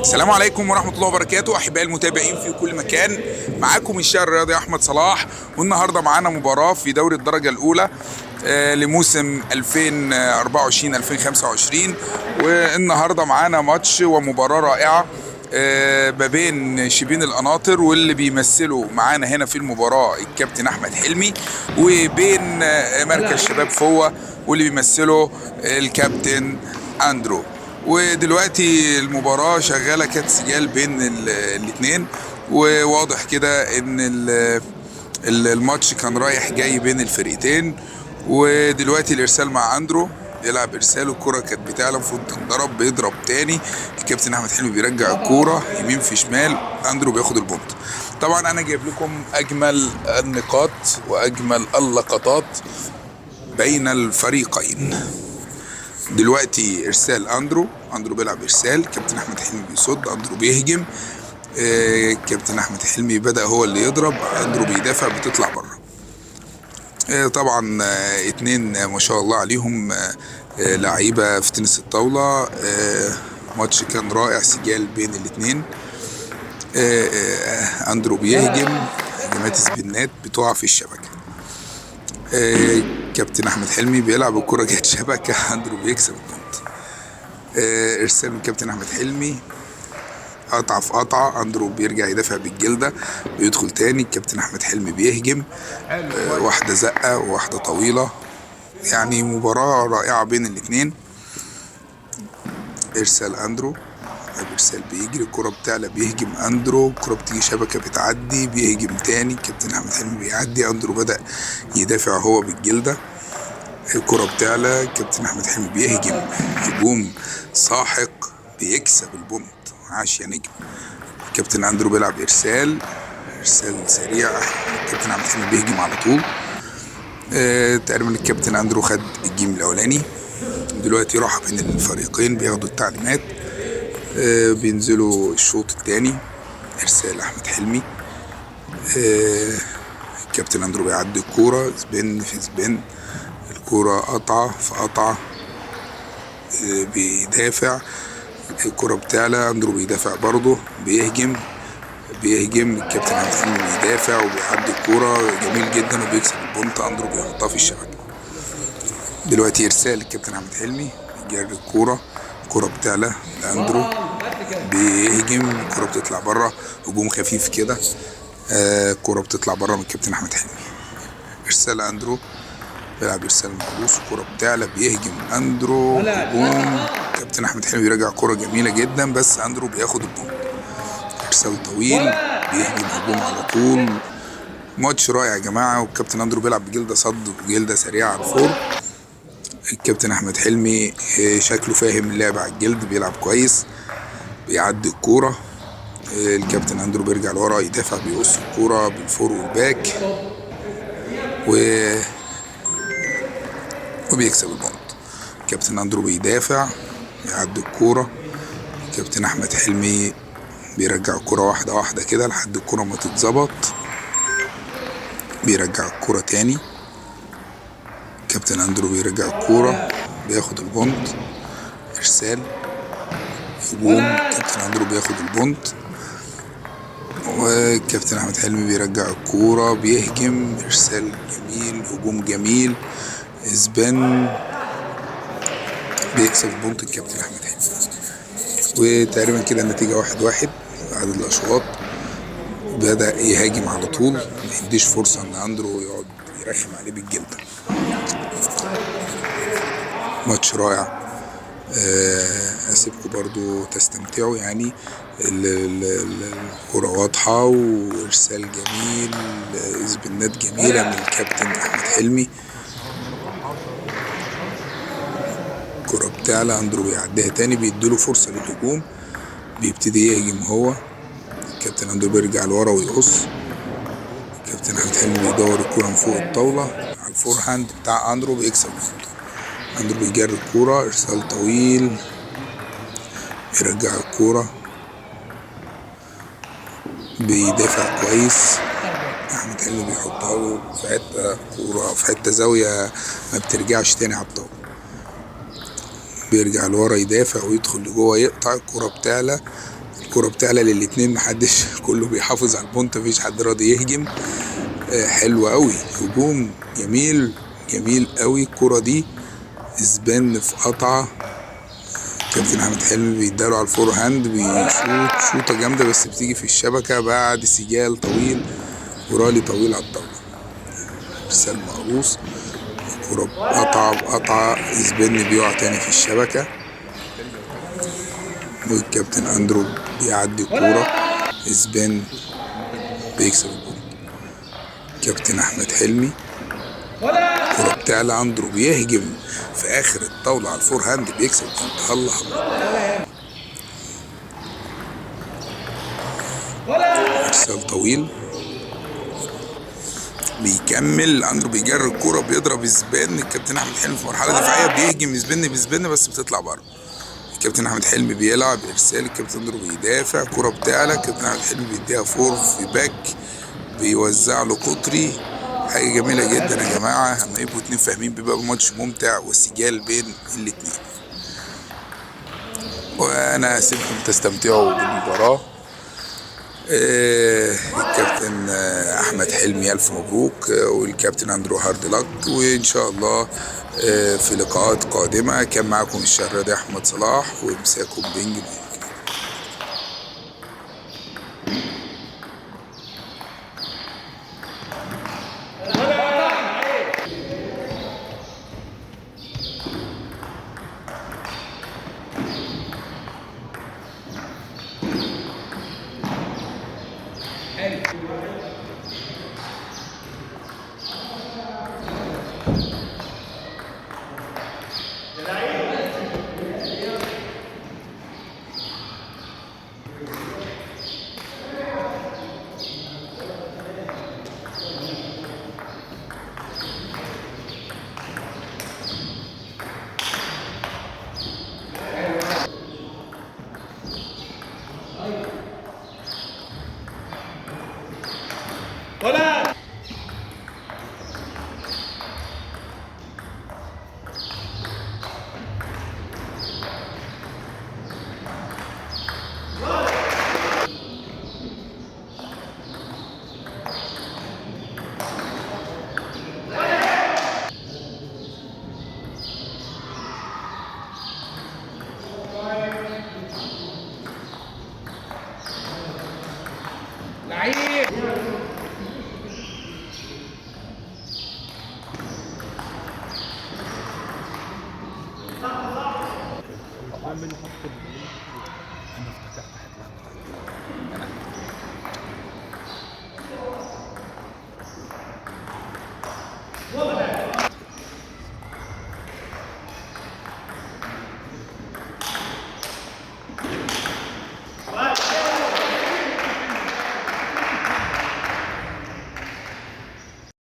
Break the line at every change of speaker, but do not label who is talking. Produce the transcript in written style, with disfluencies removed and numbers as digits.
السلام عليكم ورحمة الله وبركاته أحبائي المتابعين في كل مكان. معاكم الشاعر الرياضي أحمد صلاح، والنهاردة معانا مباراة في دوري الدرجة الأولى لموسم 2024-2025. والنهاردة معانا ماتش ومباراة رائعة ما بين شبين القناطر واللي بيمثلوا معانا هنا في المباراة الكابتن أحمد حلمي، وبين مركز شباب فوة واللي بيمثله الكابتن أندرو. ودلوقتي المباراة شغالة كانت سجال بين الاتنين، وواضح كده ان الماتش كان رايح جاي بين الفرقتين. ودلوقتي الارسال مع اندرو، بيلعب ارسال والكرة كانت بتعلى المفروض تنضرب، بيضرب تاني الكابتن احمد حلمي بيرجع الكورة يمين في شمال، اندرو بياخد ال point. طبعا انا جايب لكم اجمل النقاط واجمل اللقطات بين الفريقين. دلوقتي ارسال اندرو، اندرو بيلعب ارسال، كابتن احمد حلمي بيصد، اندرو بيهجم، كابتن احمد حلمي بدأ هو اللي يضرب، اندرو بيدافع، بتطلع بره. طبعا اتنين ما شاء الله عليهم، لعيبة في تنس الطاولة. ماتش كان رائع، سجال بين الاتنين. اندرو بيهجم هجمات سبنات بتقع في الشبكة. كابتن احمد حلمي بيلعب الكرة جت شبكة، اندرو بيكسب ال point. ارسال من كابتن احمد حلمي، قطعة في قطعة، اندرو بيرجع يدافع بالجلدة، بيدخل تاني، الكابتن احمد حلمي بيهجم، واحدة زقة وواحدة طويلة. يعني مباراة رائعة بين الاتنين. ارسال اندرو، ارسال بيجري، الكرة بتعلى، بيهجم اندرو، الكرة بتيجي شبكة بتعدي، بيهجم تاني، الكابتن احمد حلمي بيعدي، اندرو بدأ يدافع هو بالجلدة، الكرة بتعلى، الكابتن احمد حلمي بيهجم هجوم ساحق، بيكسب ال point. عاش يا نجم. الكابتن اندرو بيلعب ارسال، ارسال سريع، الكابتن احمد حلمي بيهجم على طول. تقريبا الكابتن اندرو خد ال game الاولاني. دلوقتي راح بين الفريقين بياخدوا التعليمات، بينزلوا الشوط الثاني. ارسال احمد حلمي، الكابتن اندرو بيعدي الكوره، spin في spin، الكوره قطعه في قطعه، بيدافع، الكرة بتعلى، اندرو بيدافع برضه، بيهجم، الكابتن احمد حلمي بيدافع وبيعدي الكورة جميل جدا وبيكسب ال point، اندرو بيحطها في الشبكة. دلوقتي ارسال الكابتن احمد حلمي، بيجري الكورة، الكورة بتعلى لاندرو، بيهجم، الكورة بتطلع بره، هجوم خفيف كده، الكورة بتطلع بره من الكابتن احمد حلمي. ارسال اندرو، بيلعب ارسال مقروص، الكورة بتعلى، بيهجم اندرو، هجوم، كابتن احمد حلمي بيرجع كورة جميلة جدا، بس اندرو بياخد ال point. ارسال طويل، بيهجم هجوم على طول. ماتش رائع يا جماعة. والكابتن اندرو بيلعب بجلدة صد وجلدة سريعة على ال fore. الكابتن احمد حلمي شكله فاهم اللعب على الجلد، بيلعب كويس، بيعدي الكورة. الكابتن اندرو بيرجع لورا يدافع، بيقص الكورة بال fore وال back وبيكسب ال point. كابتن اندرو بيدافع، يعدي الكورة، كابتن احمد حلمي بيرجع الكورة واحدة واحدة كده لحد الكورة ما تتظبط، بيرجع الكورة تاني، كابتن اندرو بيرجع الكورة، بياخد ال point. ارسال، هجوم، كابتن اندرو بياخد ال point، وكابتن احمد حلمي بيرجع الكورة، بيهجم، ارسال جميل، هجوم جميل، spin، بيكسب point الكابتن احمد حلمي. وتقريبا كده النتيجة 1-1 عدد الاشواط. بدأ يهاجم على طول، ما يديش فرصة ان اندرو يقعد يرخم عليه بالجلدة. ماتش رائع، اسيبكم برضو تستمتعوا. يعني الكرة واضحة، وارسال جميل، سبنات جميلة من الكابتن احمد حلمي. الكرة بتعلى، اندرو بيعديها تاني، بيديله فرصة للهجوم، بيبتدي يهجم هو. الكابتن اندرو بيرجع لورا ويقص، الكابتن احمد حلمي بيدور الكرة من فوق الطاولة على ال forehand بتاع اندرو، بيكسب النقطة. اندرو بيجري الكورة، ارسال طويل، بيرجع الكورة، بيدافع كويس. احمد حلمي بيحطها له في حتة كورة، في حتة زاوية ما بترجعش تاني على الطاولة. بيرجع لورا يدافع ويدخل لجوه يقطع، الكرة بتعلى، الكرة بتعلى للاتنين، محدش، كله بيحافظ على ال point، مفيش حد راضي يهجم. حلو قوي، هجوم جميل جميل قوي. الكرة دي spin في قطعة، كابتن احمد حلمي بيداله على ال forehand، بيشوط شوطة جامدة بس بتيجي في الشبكة بعد سجال طويل ورالي طويل على الطاولة. ارسال مقروص، الكرة بقطعة بقطعة، spin بيقع تاني في الشبكة، والكابتن اندرو بيعدي الكورة، spin بيكسب ال point. كابتن احمد حلمي الكرة بتعلى، اندرو بيهجم في اخر الطاولة على ال forehand، بيكسب ال point. الله الله، ارسال طويل بيكمل، اندرو بيجري الكورة، بيضرب spin. الكابتن احمد حلمي في مرحلة دفاعية بيهجم spin ب spin بس بتطلع بره. الكابتن احمد حلمي بيلعب ارسال، الكابتن اندرو بيدافع، كرة بتعلى، الكابتن احمد حلمي بيديها fore في back، بيوزع له قطري. حاجة جميلة جدا يا جماعة، اما يبقوا اتنين فاهمين بيبقى ماتش ممتع وسجال بين الاتنين. وانا هسيبكم تستمتعوا بالمباراة. الكابتن احمد حلمي الف مبروك، والكابتن اندرو hard luck، وان شاء الله في لقاءات قادمة. كان معاكم الشرادي احمد صلاح، ومساكم بينج بونج.
ولا لعيب.
انا افتكرت هيطلع.